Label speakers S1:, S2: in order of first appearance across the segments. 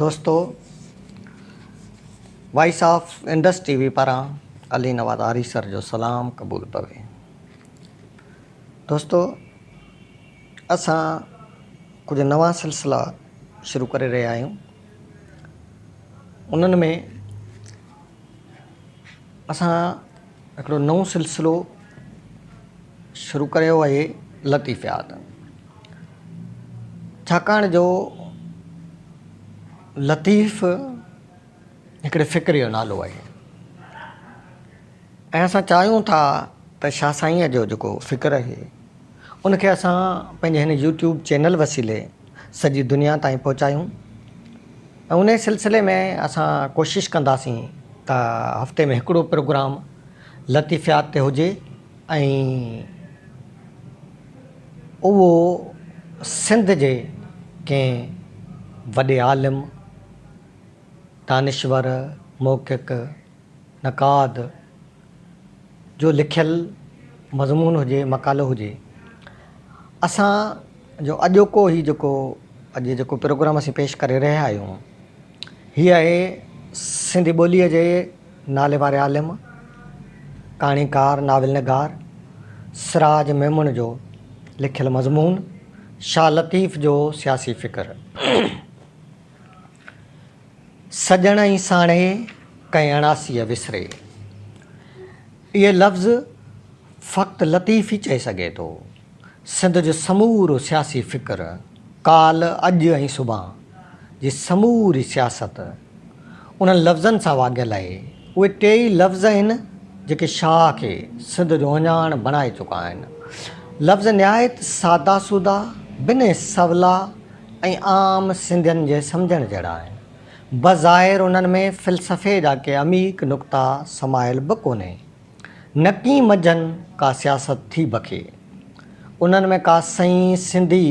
S1: دوستو voice of Indus T V پاران علي نواز آريسر جو سلام قبول پوي. دوستو اسان ڪجهه نوان سلسلا شروع ڪري رهيا آهيون انهن ۾ اسان هڪڙو نئون سلسلو شروع ڪيو آهي لطيفيات ڇاڪاڻ جو لطيف هڪڙي فڪر جو نالو آهي ۽ اسان چاهيون ٿا ته شاهه سائينء جو جيڪو فڪر آهي ان کي اسان پنهنجي هن يوٽيوب چينل وسيلي سڄي دنيا تائين پهچايون ۽ ان سلسلي ۾ اسان ڪوشش ڪنداسين ته هفتي ۾ هڪڙو پروگرام لطيفيات تي هجي ۽ اهو سنڌ جي ڪنهن وڏي عالم دانشور، محقق، نقاد جو لکيل مضمون هجي، مقالو هجي. اسان جو اڄوڪو هي جيڪو اڄ جيڪو پروگرام اسين پيش ڪري رهيا آهيون، هي آهي سنڌي ٻوليء جي نالي واري عالم، ڪهاڻيڪار، ناول نگار سراج ميمڻ جو لکيل مضمون شاهه لطيف جو سياسي فڪر. سڄڻ ۽ ساڻيهه ڪنهن اڻاسيء وسري. اهي لفظ فقط لطيف ئي چئي سگهي ٿو. سنڌ جو سمورو سياسي فڪر، ڪالهه، اڄ ۽ سڀان جي سموري سياست انهن لفظن سان واڳيل آهي. اهي ٽيئي لفظ آهن جيڪي شاهه کي سنڌ جو اهڃاڻ بڻائي چڪا آهن. لفظ نهايت سادا سودا، بنهه سولا ۽ عام سنڌين جي سمجهڻ جهڙا آهن. بظاهر انهن ۾ فلسفي جا ڪي عميق نقطا سمايل به ڪونهي. نڪي منجهن ڪا سياست ٿي بکي. انهن ۾ ڪا سئين سنڌي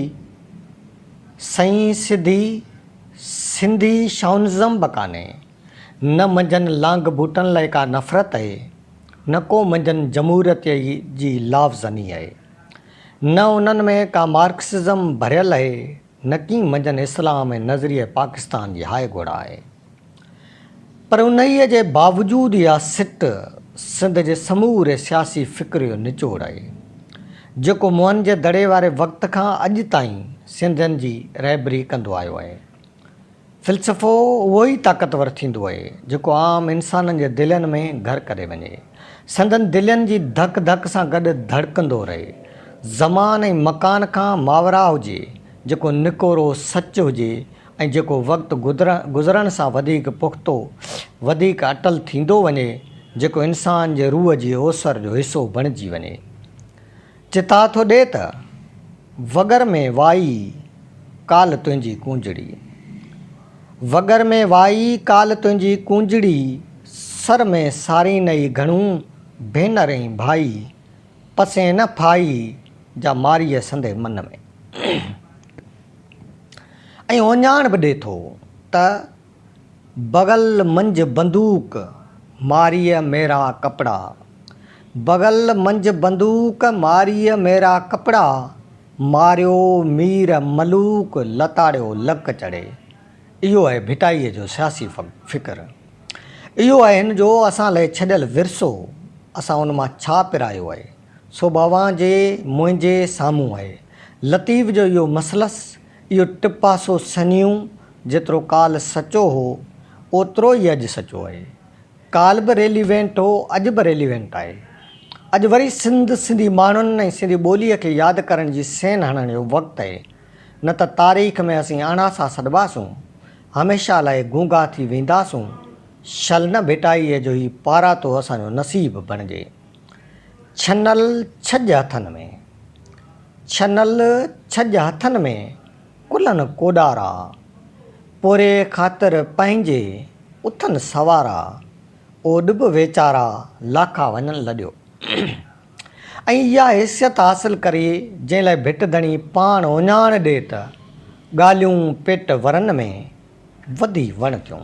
S1: سئين سڌي سنڌي شائونزم به ڪانهي. نه منجهن لانگ بوٽن لاء ڪا نفرت اهي، نه ڪو منجهن جمهوريت جي لافزني اهي. نه انهن ۾ ڪا مارڪسزم ڀريل اهي، نه ڪي منجهن اسلام ۽ نظريه پاڪستان جي هاء گهوڙا آهي. پر انهيء جي باوجود اها سٽ سنڌ جي سموري سياسي فڪر جو نچوڙ آهي، جيڪو موهن جي دڙي واري وقت کان اڄ تائين سنڌين جي رهبري ڪندو آيو آهي. فلسفو اهو ئي طاقتور ٿيندو اهي، جيڪو عام انسانن جي دلين ۾ گهر ڪري وڃي. سندن دلين جي ڌڪ ڌڪ سان گڏ ڌڙڪندو رهي. زمان ۽ مڪان کان ماورا هجي، جيڪو نڪورو سچ هجي ۽ جيڪو وقت گذرڻ سان وڌيڪ پختو، وڌيڪ اٽل ٿيندو وڃي، جيڪو انسان جي روح جي اوسر جو حصو بڻجي وڃي. چتاء ٿو ڏي ته، وڳر ۾ وائي ڪالهه تنهنجي ڪونجڙي. وڳر ۾ وائي ڪالهه تنهنجي ڪونجڙي، سر ۾ سارينئي گهڻو ڀينر ۽ ڀائي، پسين نه ڦاهي جا ماريء سندي من ۾. ۽ اوڃاڻ به ڏي ٿو ته. بغل منجهه بندوق، ماريء ميرا ڪپڙا. بغل منجهه بندوق، ماريء ميرا ڪپڙا. ماريو مير ملوڪ، لتاڙيو لڪ چڙهي. اهو آهي ڀٽائيء جو سياسي فڪر. اهو آهي هن جو اسان لئه ڇڏيل ورثو. اسان ان مان ڇا پرايو آهي، سو به اوهان جي منهنجي سامهون آهي. لطيف جو اهو مثلث، اهو ٽپاسو سنيون جيترو ڪالهه سچو هو، اوترو ئي اڄ سچو آهي. ڪالهه به ريليوينٽ هو، اڄ به ريليوينٽ آهي. اڄ وري سنڌ، سنڌي ماڻهن ۽ سنڌي ٻوليء کي ياد ڪرڻ جي سين هڻڻ جو وقت آهي. نه ته تاريخ ۾ اسين اڻاسا سڏباسون، هميشه لاء گونگا ٿي وينداسون. شل نه ڀٽائيء جو هي پاراتو اسان جو نصيب بڻجي. ڇنل ڇڄ هٿن ۾، ڇنل ڇڄ هٿن ۾. ڪلهن ڪوڏارا، پورهيي خاطر پنهنجي اٿن سوارا، اوڏ به ويچارا لاکا وڃن لڏيو. ۽ اها حيثيت حاصل ڪري جنهن لاء ڀٽ ڌڻي پاڻ اهڃاڻ ڏي ته ڳالهيون پيٽ ورن ۾ وڌي وڻ ٿيون.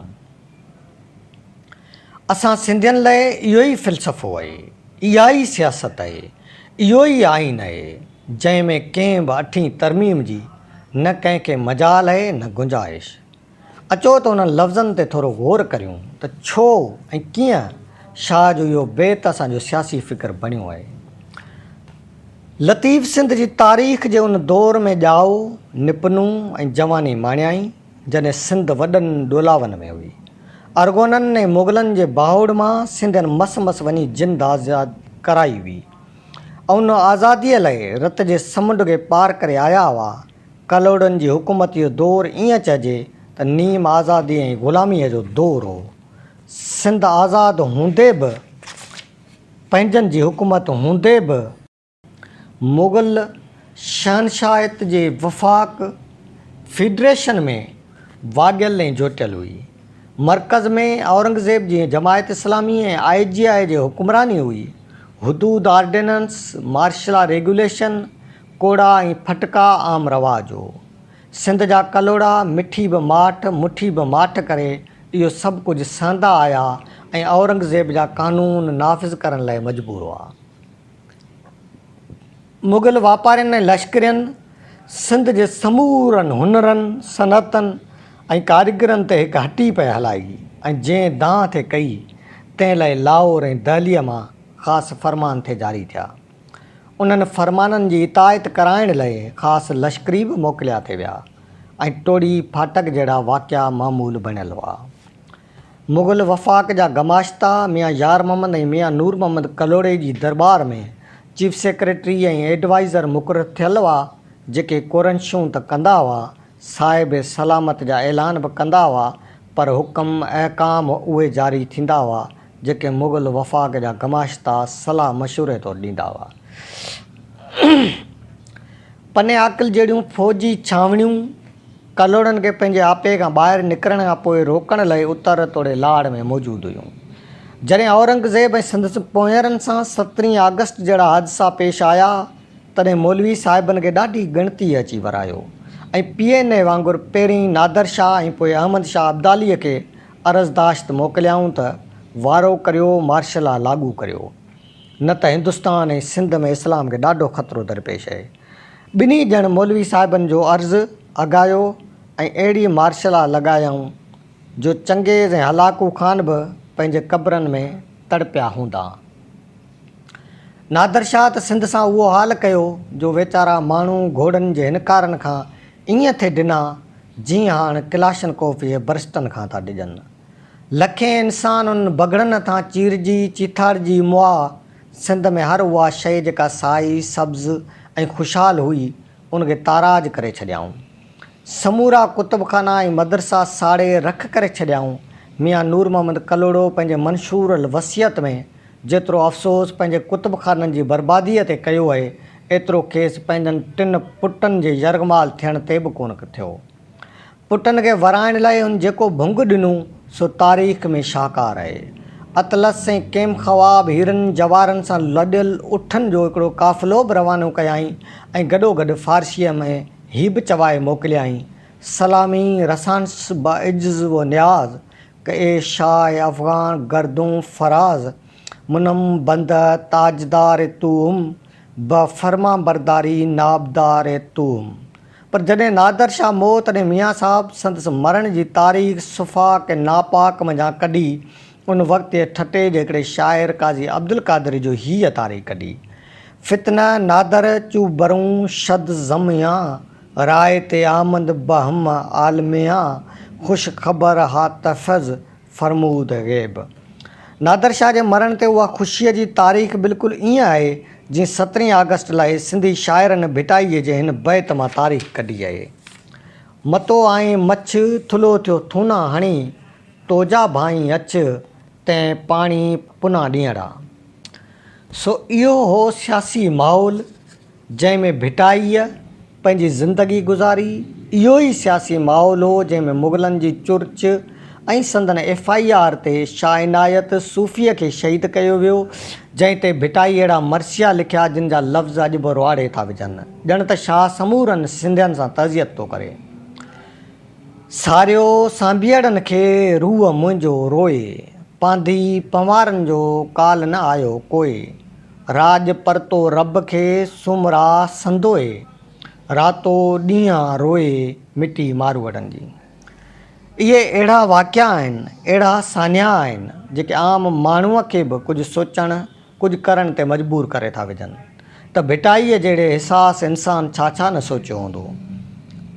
S1: اسان سنڌين لاء اهو ئي فلسفو آهي، اها ئي سياست آهي، اهو ئي آئين آهي، جنهن ۾ ڪنهن به اٺين ترميم جي نه ڪنهن کي مجال آهي نه گنجائش. اچو ته انهن لفظن تي ٿورو غور ڪريون ته ڇو ۽ ڪيئن شاهه جو اهو بيت اسان جو سياسي فڪر بڻيو آهي. لطيف سنڌ جي تاريخ جي ان دور ۾ ڄائو، نپنو ۽ جواني ماڻيائين، جڏهن سنڌ وڏن ڏولاون ۾ هئي. ارغونن ۽ مغلن جي باهوڙ مان سنڌين مس مس وڃي جند آزاد ڪرائي هئي ۽ ان آزاديء لئه رت جي سمنڊ کي پار ڪري آيا هئا. ڪلهوڙن جي حڪومت جو دور ائين چئجي ته نيم آزادي ۽ غلاميء جو دور هو. سنڌ آزاد هوندي به پنهنجن جي حڪومت هوندي به مغل شهنشاهيت جي وفاق، فيڊريشن، ۾ واڳيل ۽ جوٽيل هئي. مرڪز ۾ اورنگزيب جي جماعت اسلامي ۽ آء جي آء جي حڪمراني هئي. حدود آرڊيننس، مارشلا ريگيوليشن، ڪوڙا ۽ ڦٽڪا عام رواج هو. سنڌ جا ڪلهوڙا مٺي به ماٺ، مٺي به ماٺ ڪري اهو سڀ ڪجهه سهندا آيا ۽ اورنگزيب جا قانون نافذ ڪرڻ لاء مجبور هئا. مغل واپارين ۽ لشڪرين سنڌ جي سمورن هنرن، صنعتن ۽ ڪاريگرن تي هڪ هٽي پئي هلائي ۽ جنهن دانهن ٿي ڪئي، تنهن لاء لاهور ۽ دهليء مان خاص فرمان ٿي جاري ٿيا. انهن فرمانن جي اطاعت ڪرائڻ لئه خاص لشڪري به موڪليا ٿي ويا ۽ ٽوڙي ڦاٽڪ جهڙا واقعا معمول بڻيل هئا. مغل وفاق جا گماشتا ميان يار محمد ۽ ميان نور محمد ڪلهوڙي جي درٻار ۾ چيف سيڪريٽري ۽ ايڊوائيزر مقرر ٿيل هئا، جيڪي ڪورنشون ته ڪندا هئا، صاحب سلامت جا اعلان به ڪندا هئا، پر حڪم احڪام اهي جاري ٿيندا هئا، جيڪي مغل وفاق جا گماشتا صلاح مشوري طور ڏيندا هئا. پني عاقل جهڙيون فوجي ڇانوڻيون ڪلهوڙن کي پنهنجي آپي کان ٻاهر نڪرڻ کان پوء روڪڻ لئه اتر توڙي لاڙ ۾ موجود هيون. جڏهن اورنگزيب ۽ سندس پوئينرن سان سترهين آگسٽ جهڙا حادثا پيش آيا، تڏهن مولوي صاحبن کي ڏاڍي ڳڻتيء اچي ورايو ۽ پي اين اي وانگر پهرين نادر شاهه ۽ پوء احمد شاهه ابداليء کي عرضداشت موڪليائون ته وارو ڪريو مارشلا لاڳو ڪريو نه ته هندستان ۽ سنڌ ۾ اسلام کي ڏاڍو خطرو درپيش اهي. ٻنهي ڄڻ مولوي صاحبن جو عرض اگهايو ۽ اهڙي مارشلا لڳايائون جو چنگيز ۽ هلاڪو خان به پنهنجي قبرن ۾ تڙپيا هوندا. نادر شاهه ته سنڌ سان اهو حال ڪيو جو ويچارا ماڻهو گهوڙن جي هنڪارن کان ائين ٿي ڊنا جيئن هاڻ ڪلاشنڪوف جي برسٽن کان ٿا ڊڄن. لکين انسان انهن بگهڙن هٿان چيرجي چيٿاڙجي مئا. سنڌ ۾ هر اها شيء جيڪا سائي، سبز ۽ خوشحال هئي، ان کي تاراج ڪري ڇڏيائون. سمورا ڪتب خانا ۽ مدرسا ساڙي رک ڪري ڇڏيائون. ميان نور محمد ڪلهوڙو پنهنجي منشور الوصيت ۾ جيترو افسوس پنهنجي ڪتب خانن جي برباديء تي ڪيو اهي، ايترو کيس پنهنجن ٽن پٽن جي يرغمال ٿيڻ تي به ڪونه ٿيو. پٽن کي ورائڻ لاء هن جيڪو ڀنگ ڏنو، سو تاريخ ۾ شاهڪار اهي. اطلس ۽ ڪيمخواب هيرن جواهرن سان لڏيل اٺن جو هڪڙو قافلو به روانو ڪيائين ۽ گڏوگڏ فارسيء ۾ هي به چوائي موڪليائين، سلامي رسانس بعجز و نياز، ڪه اي شاهه افغان گردون فراز، منم بنده تاجدار توهم، به فرمانبرداري نابدار توهم. پر جڏهن نادر شاهه مئو تڏهن ميان صاحب سندس مرڻ جي تاريخ سفاڪ ۽ ناپاڪ منجهان ڪڍي ان وقت جي ٺٽي جي هڪڙي شاعر قاضي عبدالقادر جو هيء تاريخ ڪڍي، فتنه نادر چو برون شد زميان، راء تي آمد بهم عالميان، خوش خبر هاتفز فرمود غيب. نادر شاهه جي مرڻ تي اها خوشيء جي تاريخ بلڪل ائين آهي، جيئن سترهين آگسٽ لاء سنڌي شاعرن ڀٽائيء جي هن بيت مان تاريخ ڪڍي آهي. متو آئين مڇ، ٿلهو ٿيو ٿونا هڻي، تو جا ڀائين اڇ، تنهن پاڻي پنا ڏينهڙا. سو اهو هو سياسي ماحول، جنهن ۾ ڀٽائيء پنهنجي زندگي گذاري. اهو ئي سياسي ماحول هو، جنهن ۾ مغلن جي چرچ ۽ سندن ايف I R تي شاهه عنايت صوفيء کي شهيد ڪيو ويو، جنهن تي ڀٽائي اهڙا مرثيا لکيا، جن جا لفظ اڄ به روئاڙي ٿا وجهن. ڄڻ ته شاهه سمورن سنڌين سان تعزيت ٿو ڪري. ساريو سانڀيئڙن کي روح منهنجو روئي، پانڌي پنوارن جو ڪال نه آيو ڪوئي. راڄ پرتو رب کي سومرا سندوئي، راتو ڏينهان روئي مٽي ماروئڙن جي. اهي اهڙا واقعا آهن، اهڙا سانحا آهن، جيڪي عام ماڻهوء کي به ڪجهه سوچڻ، ڪجهه ڪرڻ تي مجبور ڪري ٿا وجهن ته ڀٽائيء جهڙي حساس انسان ڇا ڇا نه سوچيو هوندو،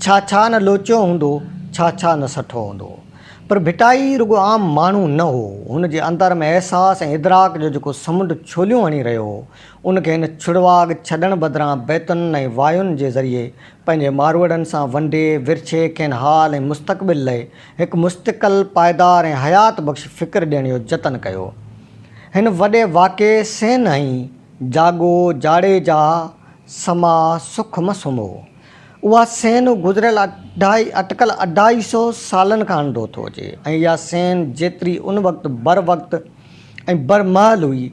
S1: ڇا ڇا نه لوچيو هوندو، ڇا ڇا نه سٺو هوندو. پر ڀٽائي رڳو عام ماڻهو نه هو، هن جي اندر ۾ احساس ۽ ادراڪ جو جيڪو سمنڊ ڇوليون هڻي رهيو هو، ان کي هن ڇڙواڳ ڇڏڻ بدران بيتن ۽ واين جي ذريعي پنهنجي ماروئڙن سان ونڊي، ورڇي، کين حال ۽ مستقبل لئه هڪ مستقل، پائيدار ۽ حيات بخش فڪر ڏيڻ جو جتن ڪيو. هن وڏي واقعي سين هنئي، جاڳو جاڙيجا، سما سک م سمهو. اها سين گذريل اڍائي اٽڪل اڍائي سو سالن کان هڻندو ٿو اچي ۽ اها سين جيتري ان وقت بروقت ۽ برمهل هئي،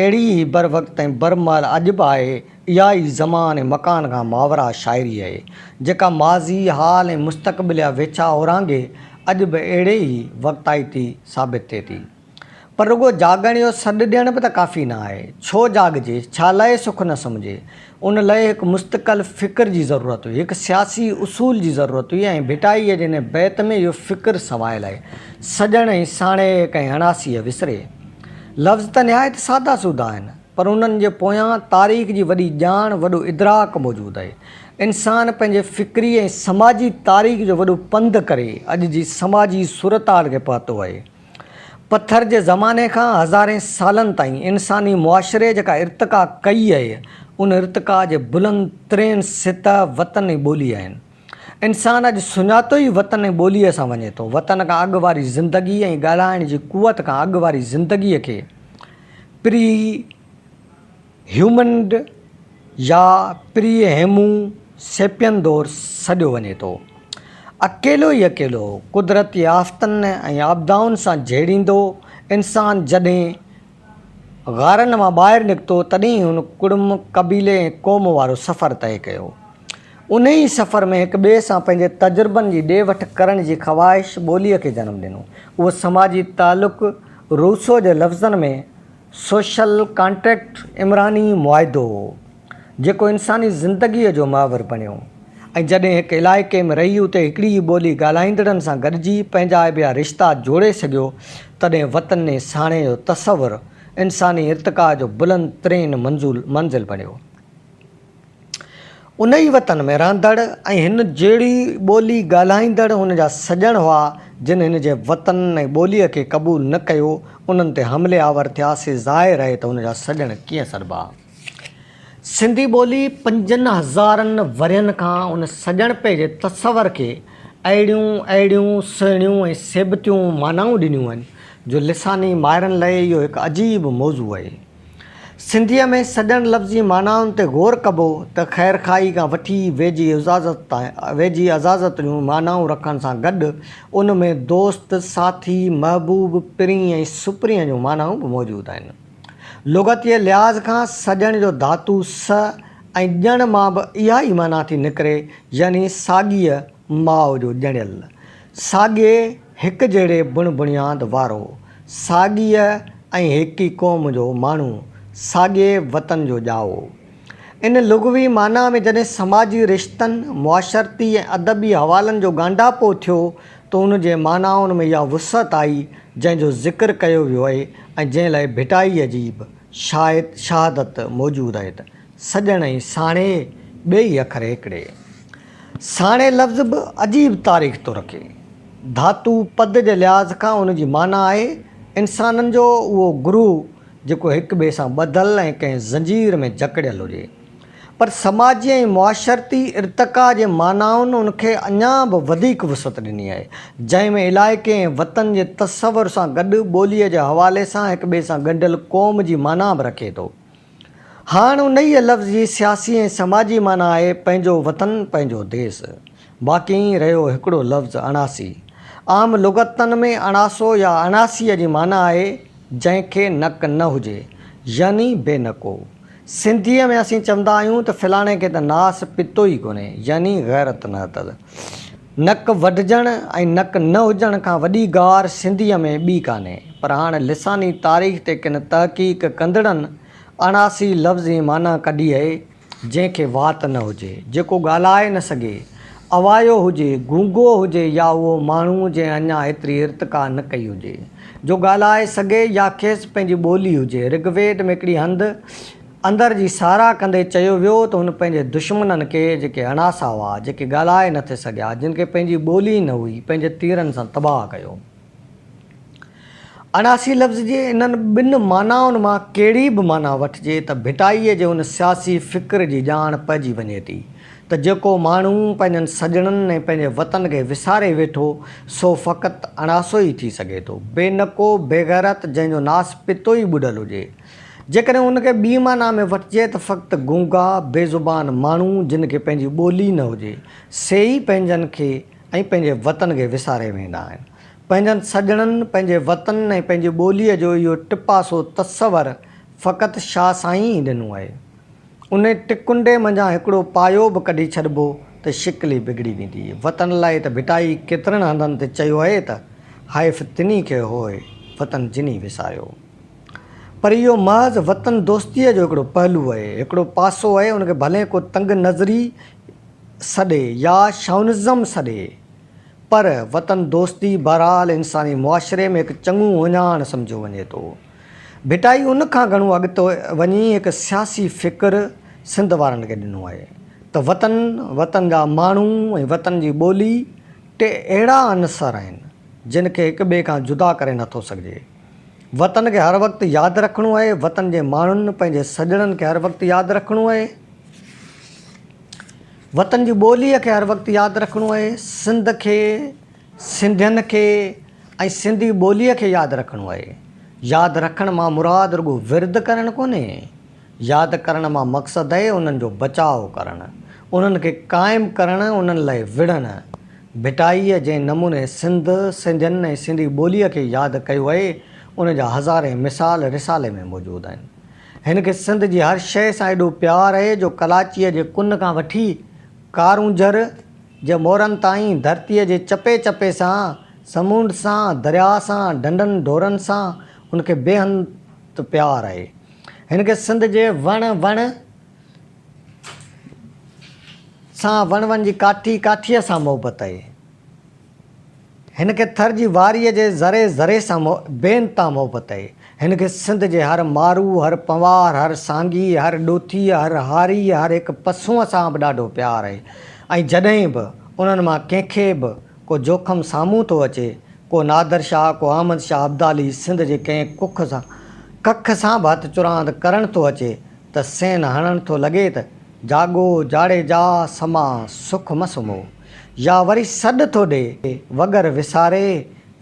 S1: اهڙي ئي بروقت ۽ برمهل اڄ به آهي. اها ئي زمان ۽ مڪان کان ماورا شاعري آهي، جيڪا ماضي، حال ۽ مستقبل جا ويڇا اورانگهي اڄ به اهڙي ئي وقتائتي ثابت ٿئي ٿي. پر رڳو جاڳڻ جو سڏ ڏيڻ به ته ڪافي نه آهي. ڇو جاڳجي؟ ڇا لئه سک نه سمجهي؟ ان لئه هڪ مستقل فڪر جي ضرورت هئي، هڪ سياسي اصول جي ضرورت هئي ۽ ڀٽائيء جي هن بيت ۾ اهو فڪر سمايل آهي. سڄڻ ۽ ساڻيهه ڪنهن اڻاسيء وسري. لفظ ته نهايت سادا سودا آهن. پر انهن جي پويان تاريخ جي وڏي ڄاڻ، وڏو ادراڪ موجود آهي. انسان پنهنجي فڪري ۽ سماجي تاريخ جو وڏو پنڌ ڪري اڄ جي سماجي صورتحال کي پهتو آهي. پٿر جي زماني کان هزارين سالن تائين انساني معاشري جيڪا ارتقا ڪئي آهي، ان ارتقا جي بلند ترين سطح وطن ۽ ٻولي آهن. انسان اڄ سڃاتو ئي وطن ۽ ٻوليء سان وڃي ٿو. وطن کان اڳ واري زندگي ۽ ڳالهائڻ جي قوت کان اڳ واري زندگيء کي پري هيومنڊ يا پري هيمو سيپين دور سڏيو وڃي ٿو. اڪيلو ئي اڪيلو قدرتي آفتن ۽ آبدائن سان جهيڙيندو انسان جڏهن غارن مان ٻاهر نڪتو تڏهن هن ڪڙم، قبيلي ۽ قوم وارو سفر طئي ڪيو. انهيء ئي سفر ۾ هڪ ٻئي سان پنهنجي تجربن جي ڏي وٺ ڪرڻ جي خواهش ٻوليء کي جنم ڏنو. اهو سماجي تعلق روسو جي لفظن ۾ سوشل ڪانٽريڪٽ عمراني معاهدو هو، جيڪو انساني زندگيء جو محور بڻيو ۽ جڏهن هڪ علائقي ۾ رهي اتي هڪڙي ئي ٻولي ڳالهائيندڙن سان گڏجي پنهنجا ٻيا رشتا جوڙي سگهيو، تڏهن وطن ۽ ساڻيهه جو تصور انساني ارتقا جو بلند ترين منزل بڻيو. ان ئي وطن ۾ رهندڙ ۽ هن جهڙي ٻولي ڳالهائيندڙ هن جا سڄڻ هئا، جن هن جي وطن ۽ ٻوليء کي قبول نه ڪيو، انهن تي حملي آور ٿيا، سي ظاهر آهي ته هن جا سڄڻ ڪيئن سڏبا. سنڌي ٻولي پنجن هزارن ورهين کان ان سڄڻپي جي تصور کي اهڙيون اهڙيون سهڻيون ۽ سيبتيون معنائون ڏنيون آهن، جو لساني ماهرن لئه اهو هڪ عجيب موضوع آهي. سنڌيء ۾ سڄڻ لفظ جي معنائن تي غور ڪبو ته خيرخواهي کان وٺي ويجهي عزازت جون معنائون رکڻ سان گڏ ان ۾ دوست، ساٿي، محبوب، پرين ۽ سپرينء جون معنائون به موجود آهن. لغت جي لحاظ کان سڄڻ جو ڌاتو س ۽ ڄڻ مان به اها ئي معنيٰ ٿي نڪري يعني ساڳيء ماء جو ڄڻيل، ساڳئي هڪجهڙي بڻ بڻياد وارو، ساڳيء ۽ هيڪي قوم جو ماڻهو، ساڳئي وطن جو ڄائو. ان لغوي معنيٰ ۾ جڏهن سماجي رشتن، معاشرتي ۽ ادبي حوالن جو ڳانڍاپو ٿيو ته ان جي معنائن ۾ اها وسعت آئي، جنهن جو ذڪر ڪيو ويو آهي ۽ جنهن لاء ڀٽائيء جي به شاهد شهادت موجود آهي ته، سڄڻ ۽ ساڻيهه ٻيئي اکر هيڪڙي. ساڻيهه لفظ به عجيب تاريخ ٿو رکي. ڌاتو پد جي لحاظ کان ان جي معنيٰ آهي انسانن جو اهو گروهه جيڪو هڪ ٻئي سان ٻڌل ۽ ڪنهن زنجير ۾ جڪڙيل هجي. پر سماجي ۽ معاشرتي ارتقا جي معنائن ان کي اڃا به وڌيڪ وسعت ڏني آهي، جنهن ۾ علائقي ۽ وطن جي تصور سان گڏ ٻوليء جي حوالي سان هڪ ٻئي سان ڳنڍيل قوم جي معنيٰ به رکي ٿو. هاڻ انهيء لفظ جي سياسي ۽ سماجي معنيٰ آهي پنهنجو وطن، پنهنجو ديس. باقي رهيو هڪڙو لفظ اڻاسي. عام لغتن ۾ اڻاسو يا اڻاسيء جي معنيٰ آهي جنهن کي نڪ نه هجي، يعني بي نڪو. سنڌيء ۾ اسين چوندا آهيون ته فلاڻي کي ته ناس پتو ئي ڪونهي، يعني غيرت نه اٿس. نڪ وڍجڻ ۽ نڪ نه هجڻ کان وڏي گار سنڌيء ۾ ٻي ڪانهي، پر هاڻ لساني تاريخ تي ڪن تحقيق ڪندڙن اڻاسي لفظ جي معنيٰ ڪڍي اهي، جنهن کي وات نه هجي، جيڪو ڳالهائي نه سگهي. اوايو هجي، گونگو هجي يا اهو ماڻهو جنهن اڃا ايتري ارتقا نه ڪئي هجي، جو ڳالهائي سگهي يا کيس پنهنجي ٻولي هجي. رگ ويد ۾ هڪڙي هنڌ اندر جي ساراهه ڪندي چيو ويو ته هن پنهنجي دشمنن کي، جيڪي اڻاسا هئا، جيڪي ڳالهائي نه ٿي سگهيا، جن کي پنهنجي ٻولي نه هئي، پنهنجي تيرن سان تباهه ڪيو. اڻاسي لفظ جي انهن ٻن معنائن مان ڪهڙي به معنيٰ وٺجي ته ڀٽائيء جي ان سياسي فڪر جي ڄاڻ پئجي وڃي ٿي ته جيڪو ماڻهو پنهنجن سڄڻن ۽ پنهنجي وطن کي وساري ويٺو سو فقط اڻاسو ئي ٿي سگهي ٿو، بي نڪو، بيغيرت، جنهن جو ناس پتو ئي ٻڏل هجي. جيڪڏهن ان کي ٻي معنيٰ ۾ وٺجي ته فقط گونگا، بي زبان ماڻهو جن کي پنهنجي ٻولي نه هجي، سي ئي پنهنجن کي ۽ پنهنجي وطن کي وساري ويندا آهن. پنهنجن سڄڻن، پنهنجي وطن ۽ پنهنجي ٻوليء جو اهو ٽپاسو تصور فقط شاهه سائين ئي ڏنو آهي. انهي ٽڪنڊي منجهان هڪڙو پايو به ڪڍي ڇڏبو ته شڪل ئي بگڙي ويندي. وطن لاء ته ڀٽائي ڪيترن هنڌن تي چيو آهي ته، حيف تنهي کي هوء، وطن جنهي وساريو. پر اهو محض وطن دوستيء جو هڪڙو پهلو آهي، هڪڙو پاسو آهي، ان کي ڀلين ڪو تنگ نظري سڏي يا شائونزم سڏي. پر وطن دوستي بهرحال انساني معاشري ۾ هڪ چڱو اهڃاڻ سمجهيو وڃي ٿو. ڀٽائي ان کان گهڻو اڳتي وڃي هڪ سياسي فڪر سنڌ وارن کي ڏنو آهي ته وطن، وطن جا ماڻهو ۽ وطن جي ٻولي ٽي اهڙا عنصر آهن، جن کي هڪ ٻئي کان جدا ڪري نٿو سگهجي. وطن کي هر وقت ياد رکڻو آهي، وطن جي ماڻهن، پنهنجي سڄڻن کي هر وقت ياد رکڻو آهي. وطن جي ٻوليء کي هر وقت ياد رکڻو آهي، سنڌ کي، سنڌين کي ۽ سنڌي ٻوليء کي ياد رکڻو آهي. ياد رکڻ مان مراد رڳو ورد ڪرڻ ڪونهي. ياد ڪرڻ مان مقصد آهي انهن جو بچاء ڪرڻ، انهن کي قائم ڪرڻ، انهن لاء وڙهڻ. ڀٽائيء جنهن نموني سنڌ، سنڌين ۽ سنڌي ٻوليء کي ياد ڪيو آهي، ان جا هزارين مثال رسالي ۾ موجود آهن. هن کي سنڌ جي هر شيء سان ايڏو پيار اهي جو ڪلاچيء جي ڪن کان وٺي ڪارونجهر جي مورن تائين ڌرتيء جي چپي چپي سان، سمونڊ سان، درياء سان، ڍنڍن ڍورن سان هن کي بي انت پيار اهي. هن کي سنڌ جي وڻ وڻ سان، وڻ وڻ جي ڪاٺي ڪاٺيء سان محبت اهي. هن کي ٿر جي واريء جي ذري ذري سان بي انتها محبت اهي. هن کي سنڌ جي هر مارو، هر پنوار، هر سانگي، هر ڏوٿيء، هر هاريء، هر هڪ پسونء سان به ڏاڍو پيار اهي ۽ جڏهن به انهن مان ڪنهن کي به ڪو جوکم سامهون ٿو اچي، ڪو نادر شاهه، ڪو احمد شاهه ابدالي سنڌ جي ڪنهن ڪک سان ڪک سان به هٿ چراند ڪرڻ ٿو اچي ته سين هڻڻ ٿو لڳي ته جاڳو جاڙيجا سما سک م سمهو يا وري سڏ ٿو ڏي وڳر وساري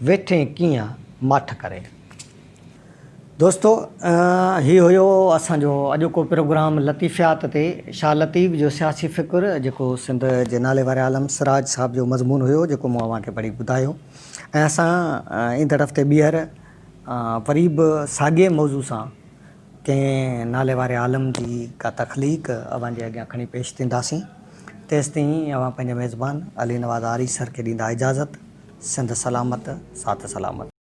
S1: ويٺين ڪيئن ماٺ ڪري. دوستو هي هيو اسان جو اڄوڪو پروگرام لطيفيات تي شاهه لطيف جو سياسي فڪر جيڪو سنڌ جي نالي واري عالم سراج صاحب جو مضمون هيو جيڪو مون اوهان کي پڙهي ٻڌايو ۽ اسان ايندڙ هفتي ٻيهر وري به ساڳئي موضوع سان ڪنهن نالي واري عالم جي ڪا تخليق اوهان جي اڳيان کڻي پيش ٿينداسين. تيستائين اوهان پنهنجي ميزبان علي نواز آريسر کي ڏيندا اجازت. سنڌ سلامت، ساٿ سلامت.